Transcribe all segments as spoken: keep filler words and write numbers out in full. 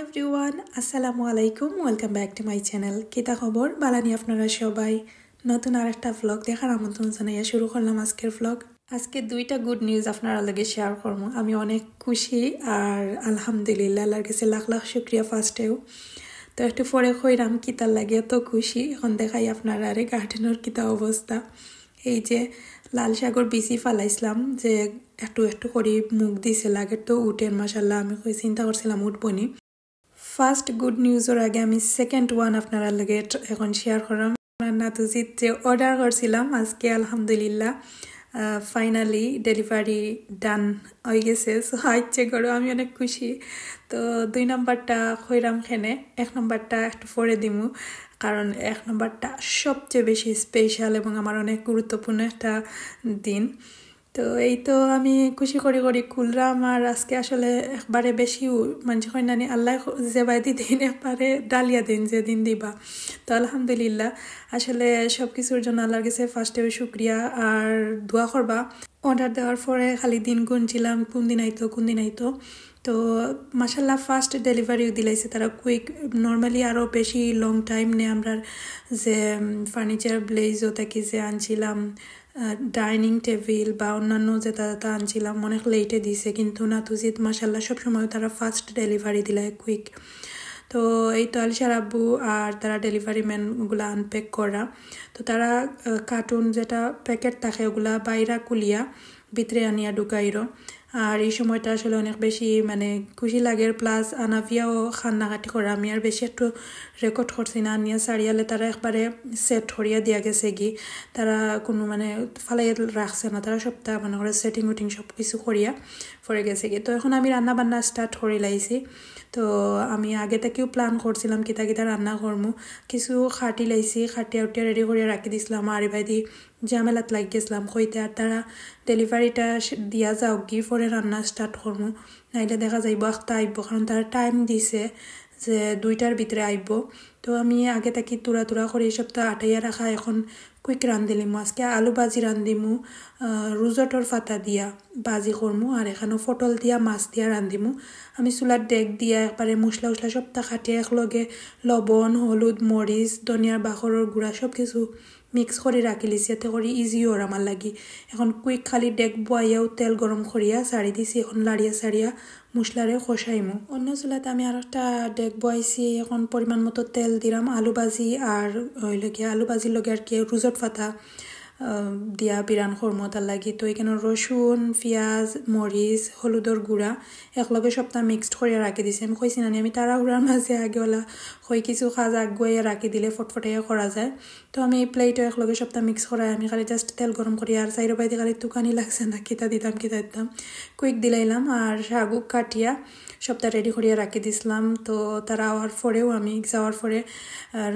Everyone, আসসালামু আলাইকুম, welcome back to my channel। কিতা খবর? বালানি আপনারা সবাই? নতুন আর একটা ভ্লগ দেখার আমন্ত্রণ জানাইয়া শুরু করলাম আজকের ভ্লগ। আজকে দুইটা গুড নিউজ আপনারা লগে শেয়ার করমু। আমি অনেক খুশি আর আলহামদুলিল্লাহ, আল্লাহর কাছে লাখ লাখ শুক্রিয়া ফার্স্টেও। তো একটু পরে কইরাম কিতার লাগি এত খুশি, এখন দেখাই আপনারারে গার্ডেনর কিতা অবস্থা। এই যে লাল শাকর বিচি ফালাইছিলাম, যে একটু একটু করি মুখ দিছে, লাগে তো উঠের, মাশাল্লাহ। আমি কই চিন্তা করছিলাম উঠবো নি। ফার্স্ট গুড নিউজর আগে আমি সেকেন্ড ওয়ান আপনারা লগে এখন শেয়ার করাম। আমার নাতুজিত যে অর্ডার করছিলাম আজকে, আলহামদুলিল্লাহ, ফাইনালি ডেলিভারি ডান হয়ে গেছে। সো আইছে ঘরো, আমি অনেক খুশি। তো দুই নাম্বারটা কইরাম খেনে, এক নাম্বারটা একটু পরে দিমু, কারণ এক নাম্বারটা সবচেয়ে বেশি স্পেশাল এবং আমার অনেক গুরুত্বপূর্ণ একটা দিন। তো এই তো আমি খুশি করি করি খুললাম। আর আজকে আসলে একবারে বেশি উ-, মানে কই নানি, আল্লাহ যেবায়দি দিন একবারে ডালিয়া দিন যেদিন দিবা। তো আলহামদুলিল্লাহ, আসলে সব কিছুর জন্য আল্লাহর কাছে ফার্স্টেও শুক্রিয়া আর দোয়া করবা। অর্ডার দেওয়ার পরে খালি দিন গুনছিলাম কোন দিন আইতো, কোন দিন আইতো। তো মাশাল্লাহ, ফার্স্ট ডেলিভারিও দিলাইছে তারা কুইক। নর্মালি আরও বেশি লং টাইম নেয় আমরার যে ফার্নিচার ব্লেজও থাকি যে আনছিলাম, ডাইনিং টেবিল বা অন্যান্য যেটা যেটা আনছিলাম, অনেক লেটে দিছে, কিন্তু নাতুজিত মাশাল্লাহ সবসময় তারা ফার্স্ট ডেলিভারি দিলায় কুইক। তো এই তো আলিশার আব্বু আর তারা ডেলিভারি ম্যানগুলা আনপ্যাক করা। তো তারা কার্টুন যেটা প্যাকেট থাকে ওগুলা বাইরা কুলিয়া ভিতরে আনিয়া ঢুকাইরো। আর এই সময়টা আসলে অনেক বেশি মানে খুশি লাগের, প্লাস আনাফিয়াও কান্নাকাটি করে। আমি আর বেশি একটু রেকর্ড করছি না, আনিয়া সারিয়ালে তারা একবারে সেট করিয়া দিয়া গেছে গি, তারা কোনো মানে ফালাই রাখছে না, তারা সবটা মনে করে সেটিং উটিং সব কিছু করিয়া পরে গেছে গি। তো এখন আমি রান্না বান্না স্টার্ট করি লাইছি। তো আমি আগে থাকিও প্ল্যান করছিলাম কিতা কিতা রান্না করমু, কিছু কাটি লাইছি, কাটিয়া উটিয়া রেডি করিয়া রাখি দিছিলাম। আর এবাদি ঝামেলাত লাগি গেছিলাম কইতে, আর তারা ডেলিভারিটা দিয়া যাও গি, পরে রান্না স্টার্ট করমু, নাইলে দেখা যাইব আখতা আইব, কারণ তারা টাইম দিছে যে দুইটার ভিতরে আইব। তো আমি আগে থাকি তুরা তুরা করি সবটা আটাইয়া রাখা, এখন কুইক রান্ধিলিমু। আজকে আলু ভাজি রান্ধিমু, রুজটর ফাতা দিয়া ভাজি করমু, আর এখানো পটল দিয়া মাছ দিয়া রান্ধিমু। আমি চুলার ডেক দিয়া একবারে মশলা উশলা সবটা কাটিয়া একলগে লবণ, হলুদ, মরিচ, ধনিয়ার বাখরর গুঁড়া সব কিছু মিক্স করি রাখিলিছি, এতে করি ইজি ওর আমার লাগি। এখন কুইক খালি ডেক বয়াইয়াও তেল গরম করিয়া সারি দিছি, এখন লাড়িয়া সারিয়া মশলারে কষাইমু। অন্য চুলাতে আমি আর একটা ডেক বয়াইছি, এখন পরিমাণ মতো তেল দিলাম। আলু ভাজি আর ওই লগে আলু ভাজির লগে আর কি রুজট ফাতা দিয়া বিরান করমু তার লাগি। তো এখানো রসুন, পিঁয়াজ, মরিচ, হলুদর গুঁড়া একলগে সবটা মিক্সড করিয়া রাখি দিছি। আমি কইছি না নি, আমি তাড়াহুড়ার মাঝে আগে ওলা কই কিছু কাজ আগুয়াইয়া রাখি দিলে ফটফটাইয়া করা যায়। তো আমি এই প্লেটও একলগে সবটা মিক্স করাই আমি খালি জাস্ট তেল গরম করি, আর সাইডো বাইদি খালি তুকানি লাগছে না কিতা দিতাম কিতা দিতাম, কুইক দিলাইলাম। আর শাকও কাটিয়া সবটা রেডি করিয়া রাখি দিছিলাম। তো তারা আওয়ার পরেও আমি যাওয়ার পরে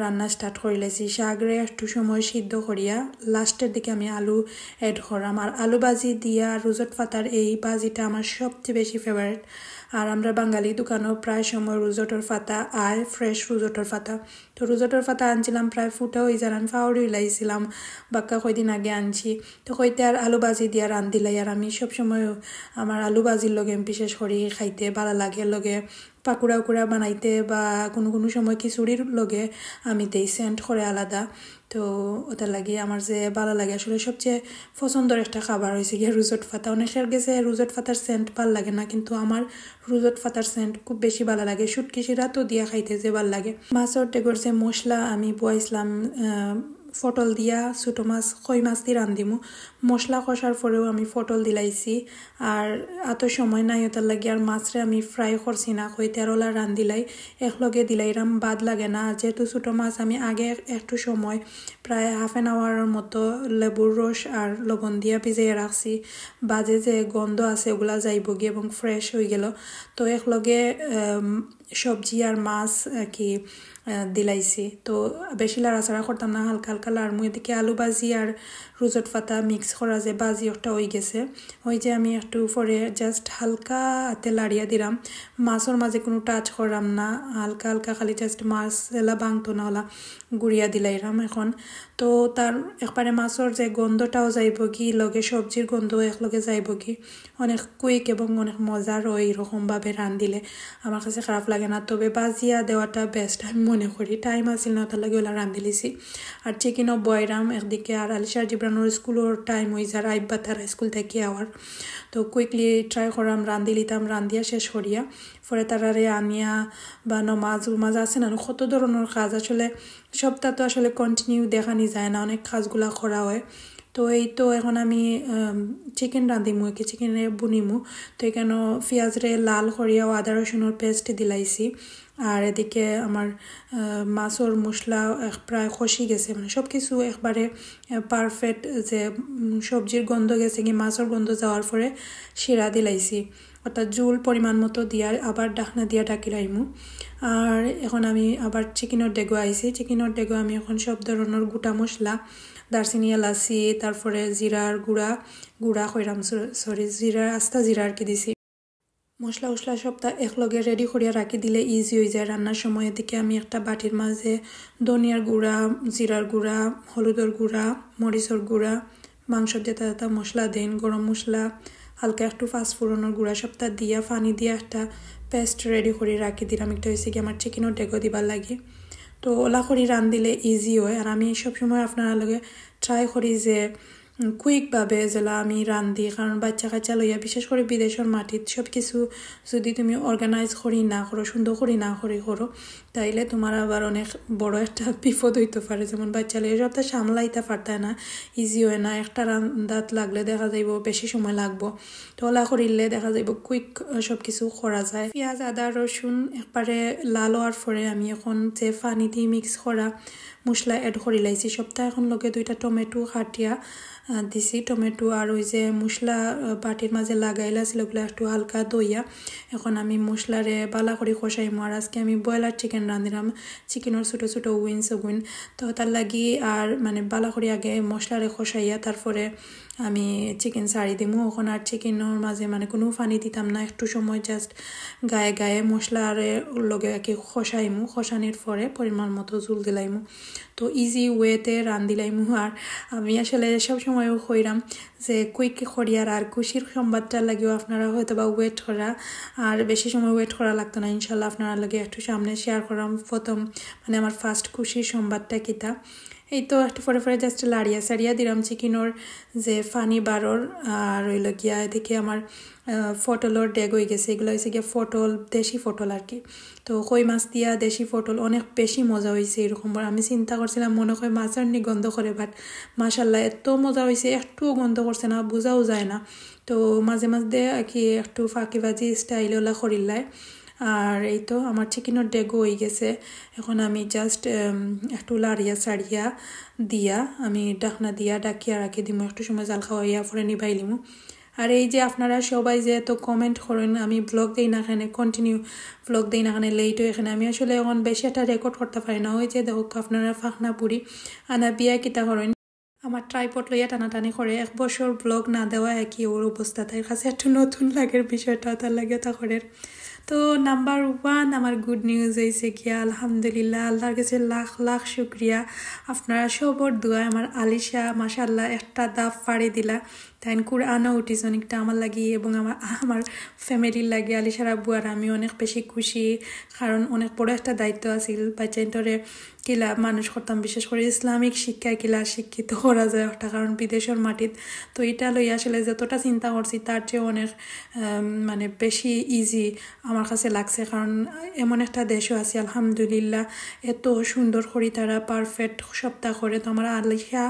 রান্না স্টার্ট করি লাইছি। শাকরে একটু সময় সিদ্ধ করিয়া লাস্টের দিকে আমি আলু অ্যাড করাম। আর আলু ভাজি দিয়া রুজট ফাতার এই ভাজিটা আমার সবচেয়ে বেশি ফেভারিট। আর আমরা বাঙালি দোকানও প্রায় সময় রুজটর ফাতা আয়, ফ্রেশ রুজটর ফাতা। তো রুজটর ফাতা আনছিলাম প্রায় ফুটা হয়ে যার, আমি ফাউরি লাইছিলাম, বাক্কা কয়দিন আগে আনছি। তো কইতে আর আলু ভাজি দিয়া রান্ধিলাই। আর আমি সবসময় আমার আলু ভাজির লগে বিশেষ করি খাইতে ভালা লাগে, লগে পাকুড়া উকুড়া বানাইতে বা কোনো কোনো সময় খিচুড়ির লগে আমি দেই সেন্ট করে আলাদা। তো ওটার লাগি আমার যে ভালা লাগে আসলে সবচেয়ে পছন্দর একটা খাবার হয়েছে গিয়া রুজট ফাতা। অনেকের গেছে রুজট ফাতার সেন্ট ভালা লাগে না, কিন্তু আমার রুজট ফাতার সেন্ট খুব বেশি ভালা লাগে। শুটকি শিরা তো দিয়া খাইতে যে ভালা লাগে। মাছর ডেগর যে মশলা আমি বয়াইছিলাম পটল দিয়া, ছোটো মাছ, কই মাছ দি রান্ধিমু। মশলা কষার পরেও আমি পটল দিলাইছি। আর অত সময় নাই ওটার লাগি আর মাছরে আমি ফ্রাই করছি না, কইতে আর ওলা রান্ধিলাই একলগে দিলাইরাম, বাদ লাগে না। আর যেহেতু ছোটো মাছ আমি আগে একটু সময় প্রায় হাফ অ্যান আওয়ারের মতো লেবুর রস আর লবণ দিয়া ভিজাইয়া রাখছি, বাজে যে গন্ধ আছে ওগুলা যাইবগি এবং ফ্রেশ হয়ে গেল। তো একলগে সবজি আর মাছ আর কি দিলাইছি। তো বেশি লাড়াচাড়া করতাম না, হালকা হালকা কালার মু এদিকে আলু ভাজি আর রুজট পাতা মিক্স করা যে ভাজি ওটা হয়ে গেছে। ওই যে আমি একটু পরে জাস্ট হালকা হাতে লাড়িয়া দিলাম, মাছর মাঝে কোনো টাচ করাম না, হালকা হালকা খালি জাস্ট মাছ এলা ভাঙতো না ওলা গুড়িয়া দিলাইলাম এখন। তো তার একবারে মাছর যে গন্ধটাও যাইব কি, লগে সবজির গন্ধ এক লগে যাইব কি, অনেক কুইক এবং অনেক মজার হয় এরকমভাবে রান্ধিলে। আমার কাছে খারাপ লাগে না, তবে বাজিয়া দেওয়াটা বেস্ট আমি মনে করি। টাইম আছিল না, তার লাগে ওলা রান্ধিলিছি। আর চিকেনও বয়রাম একদিকে, আর আলিশার জিবরানোর স্কুলের টাইম হয়ে যার, আইব্বা তারা স্কুল থেকে আওয়ার। তো কুইকলি ট্রাই করাম, রান্ধিলিতাম, রান্ধিয়া শেষ করিয়া পরে তারারে আনিয়া বা নমাজ উমাজ আছে না, কত ধরনের কাজ আসলে, সবটা তো আসলে কন্টিনিউ দেখানি যায় না, অনেক কাজগুলা করা হয়। তো এই তো এখন আমি চিকেন রাঁধিমু, কি চিকেনে বুনিমু। তো এখানে পিঁয়াজরে লাল করিয়াও আদা রসুনের পেস্ট দিলাইছি। আর এদিকে আমার আহ, মাছর মশলা এক প্রায় কষি গেছে, মানে সব কিছু একবারে পারফেক্ট। যে উম, সবজির গন্ধ গেছে কি, মাছর গন্ধ যাওয়ার পরে শিরা দিলাইছি, অর্থাৎ ঝুল পরিমাণ মতো দিয়া আবার ঢাকনা দিয়া ঢাকি রাখমু। আর এখন আমি আবার চিকেনের ডেগো আইছি। চিকেনের ডেগো আমি এখন সব ধরনের গোটা মশলা, দারচিনি, এলাচি, তারপরে জিরার গুঁড়া, গুঁড়া কইরাম, সরি, জিরার, আস্তা জিরা আর কি দিছি। মশলা উশলা সবটা একলগে রেডি করিয়া রাখি দিলে ইজি হয়ে যায় রান্নার সময়। এদিকে আমি একটা বাটির মাঝে ধনিয়ার গুঁড়া, জিরার গুঁড়া, হলুদর গুঁড়া, মরিচর গুঁড়া, মাংস যেটা যেটা মশলা দেন, গরম মশলা, হালকা একটু পাঁচফোড়নের গুঁড়া সবটা দিয়া পানি দিয়া একটা পেস্ট রেডি করে রাখি দিলাম। একটা হয়েছে কি আমার চিকেনের ডেগো দিবার লাগে। তো ওলা করি রান্ধিলে ইজি হয়। আর আমি সবসময় আপনারা লগে ট্রাই করি যে কুইকভাবে যেলা আমি রান্ধি, কারণ বাচ্চা কাচ্চা লইয়া, বিশেষ করে বিদেশের মাটিত সব কিছু যদি তুমি অর্গানাইজ করি না করো, সুন্দর করি না করি করো, তাইলে তোমার আবার অনেক বড় একটা বিপদ হইতে পারে। যেমন বাচ্চা লইয়া সবটা সামলাইতে পারতায় না, ইজি হয় না। একটা রান্দাত লাগলে দেখা যাইব বেশি সময় লাগবো, তো ওলা করিলে দেখা যাইব কুইক সব কিছু করা যায়। পিঁয়াজ, আদা, রসুন একবারে লাল হওয়ার পরে আমি এখন যে পানি দিয়ে মিক্স করা মশলা অ্যাড করি লাইছি সবটা। এখন লগে দুইটা টমেটো কাটিয়া আহ, দিছি। টমেটো আর ওই যে মশলা আহ, বাটির মাঝে লাগাইলা ছিল, ওগুলো একটু হালকা ধইয়া এখন আমি মশলারে বালা করি কষাইমু। আর আজকে আমি ব্রয়লার চিকেন রাঁধিলাম, চিকেনের ছোটো ছোটো উইংস ওগুইন। তো তার লাগি আর মানে বালা করি আগে মশলারে কষাইয়া তারপরে আমি চিকেন ছাড়ি দিমু। এখন আর চিকেনের মাঝে মানে কোনো পানি দিতাম না, একটু সময় জাস্ট গায়ে গায়ে মশলারে লগে আর কি কষাইমু, কষানির পরে পরিমাণ মতো ঝুল দিলাইমু। তো ইজি ওয়েতে রান্ধিলাইমু। আর আমি আসলে সব সময়ও কইরাম যে কুইক করিয়ার আর খুশির সংবাদটার লাগিও আপনারা হয়তো বা ওয়েট করা, আর বেশি সময় ওয়েট করা লাগতো না। ইনশাল্লাহ আপনারা লগে একটু সামনে শেয়ার করাম প্রথম, মানে আমার ফার্স্ট খুশির সংবাদটা কিতা। এই তো একটু পরে পরে জাস্ট লাড়িয়া সাড়িয়া দিলাম চিকেনের যে পানি বারর। আর হইল গিয়া এদিকে আমার আহ, পটলর ডেগ হয়ে গেছে। এগুলো হয়েছে গিয়া পটল, দেশি পটল আর কি। তো কই মাছ দিয়া দেশি পটল অনেক বেশি মজা হয়েছে এরকম। আমি চিন্তা করছিলাম মনে হয় মাছর নি গন্ধ করে, বাট মাশাল্লাহ এত মজা হয়েছে, একটুও গন্ধ করছে না, বোঝাও যায় না। তো মাঝে মাঝে আর কি একটু ফাঁকিবাজি স্টাইল ওলা করিলাই। আর এই তো আমার চিকেনের ডেগও হয়ে গেছে। এখন আমি জাস্ট একটু লাড়িয়া সাড়িয়া দিয়া আমি ঢাকনা দিয়া ঢাকিয়া রাখি দিমু, একটু সময় জাল খাওয়াইয়া পরে নিবাইলিমু। আর এই যে আপনারা সবাই যে এত কমেন্ট করেন, আমি ব্লগ দেই না কেনে, কন্টিনিউ ব্লগ দেই না কেনে, লেট হয় কেনে, আমি আসলে এখন বেশি একটা রেকর্ড করতে পারি না। ওই যে দেখো আপনারা ফাখনা বুড়ি আনা বিয়া কিতা করেন, আমার ট্রাইপড লইয়া টানাটানি করে, এক বছর ব্লগ না দেওয়া একই ওর অবস্থা। তার কাছে একটু নতুন লাগের বিষয়টা, তার লাগে তা করের। তো নাম্বার ওয়ান আমার গুড নিউজ হয়েছে কি, আলহামদুলিল্লাহ, আল্লাহর কাছে লাখ লাখ শুক্রিয়া। আপনারা সবর দোয়ায় আমার আলিশা মাশাল্লাহ একটা ধাপ পাড়ি দিলা। তাইন কুরআনও উঠিছন একটা আমার লাগি এবং আমার, আমার ফ্যামিলির লাগি। আলিশার আব্বু আর আমি অনেক বেশি খুশি, কারণ অনেক বড় একটা দায়িত্ব আছিল বাচ্চাইন্তরে কিলা মানুষ করতাম, বিশেষ করে ইসলামিক শিক্ষায় কিলা শিক্ষিত করা যায় ওটা, কারণ বিদেশের মাটিত। তো এটা লই আসলে যতটা চিন্তা করছি তার চেয়ে অনেক আম, মানে বেশি ইজি আমার কাছে লাগছে, কারণ এমন একটা দেশও আছে আলহামদুলিল্লাহ, এত সুন্দর করি তারা পারফেক্ট সপ্তাহ করে। তো আমার আলিশা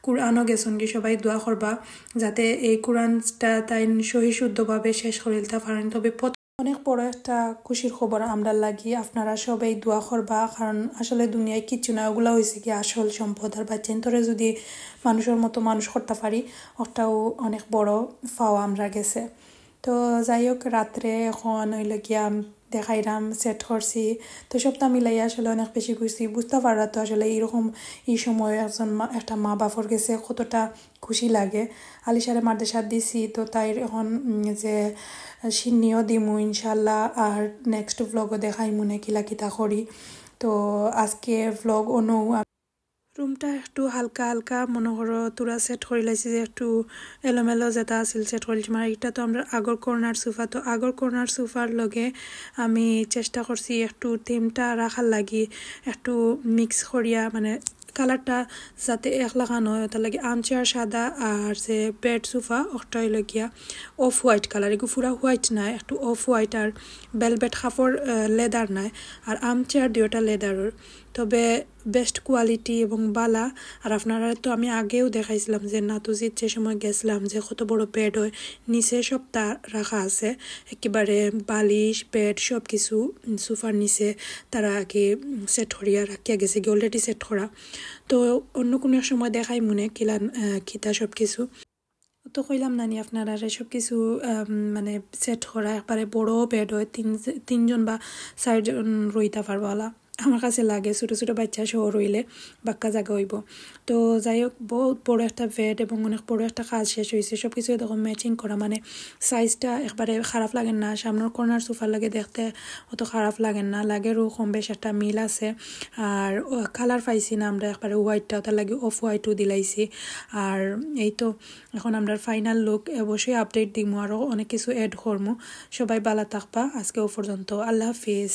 কুরআনও গেছন কি, সবাই দোয়া করবা যাতে এই কুরআনটা তাই সহি শুদ্ধভাবে শেষ করিলতা পারেন। তবে প্রথম অনেক বড় একটা খুশির খবর আমরার লাগি, আপনারা সবাই দোয়া করবা, কারণ আসলে দুনিয়ায় কিচ্ছু না, ওগুলা হয়েছে কি আসল সম্পদ। আর বাচ্চাইন্তরে যদি মানুষের মতো মানুষ করতে পারি, ওটাও অনেক বড় পাওয়া আমরার গেছে। তো যাই হোক, রাত্রে এখন হইল গিয়া দেখাইরাম, সেট করছি। তো সবটা মিলাইয়া আসলে অনেক বেশি খুশি। বুঝতা পাররা তো আসলে এইরকম এই সময় একজন মা, একটা মা বাপর গেছে কতটা খুশি লাগে। আলিশারে মাদ্রাসাত দিছি, তো তাইর এখন, উম, যে শিন্নিও দিমু ইনশাল্লাহ, আর নেক্সট ভ্লগও দেখাইমু নে কিলা কিতা করি। তো আজকে ভ্লগ অনু রুমটা একটু হালকা হালকা মনে করো তোরা সেট করি লাইছি, যে একটু এলোমেলো যেটা আছিল সেট করি লাইছি। মানে এটা তো আমরা আগর কর্নার সোফা, তো আগর কর্নার সোফার লগে আমি চেষ্টা করছি একটু থিমটা রাখার লাগি, একটু মিক্স করিয়া মানে কালারটা যাতে এক লাখান হয়, ওটার লাগি আর্মচেয়ার সাদা আর যে বেড সোফা ওটা হইল গিয়া অফ হোয়াইট কালার, এগু পুরা হোয়াইট নায়, একটু অফ হোয়াইট আর ভেলভেট কাপড়, লেদার নায়, আর আর্মচেয়ার দুইটা লেদারর। তবে বেস্ট কোয়ালিটি এবং বালা। আর আপনারা তো আমি আগেও দেখাইছিলাম যে নাতুজিত যে সময় গেছিলাম যে কত বড় বেড হয়, নিচে সবটা রাখা আছে, একেবারে বালিশ বেড সব কিছু সোফার নিচে তারা আগে সেট করিয়া রাখিয়া গেছে কি অলরেডি সেট করা। তো অন্য কোনো এক সময় দেখাইমু নে কিলা, আহ, কিতা সব কিছু। তো কইলাম না নি আপনারারে সব কিছু, আম, মানে সেট করা, একবারে বড় বেড হয়, তিন, তিনজন বা চারজন রইতা পারবো আলা। আমার কাছে লাগে ছোটো ছোটো বাচ্চা সহ রইলে বাক্কা জাগা হইব। তো যাই হোক, বহুত বড় একটা বেড এবং অনেক বড় একটা কাজ শেষ হয়েছে। সব কিছু দেখো ম্যাচিং করা, মানে সাইজটা একবারে খারাপ লাগে না। সামনের কর্নার সোফার লাগে দেখতে অত খারাপ লাগে না, লাগেরও কম বেশ একটা মিল আছে। আর কালার পাইছি না আমরা একবারে হোয়াইটটা, ওটার লাগি অফ হোয়াইটও দিলাইছি। আর এই তো এখন আমরা ফাইনাল লুক, অবশ্যই আপডেট দিমু, আরও অনেক কিছু অ্যাড করমু। সবাই ভালা থাকবা, আজকে ও পর্যন্ত, আল্লাহ হাফিজ।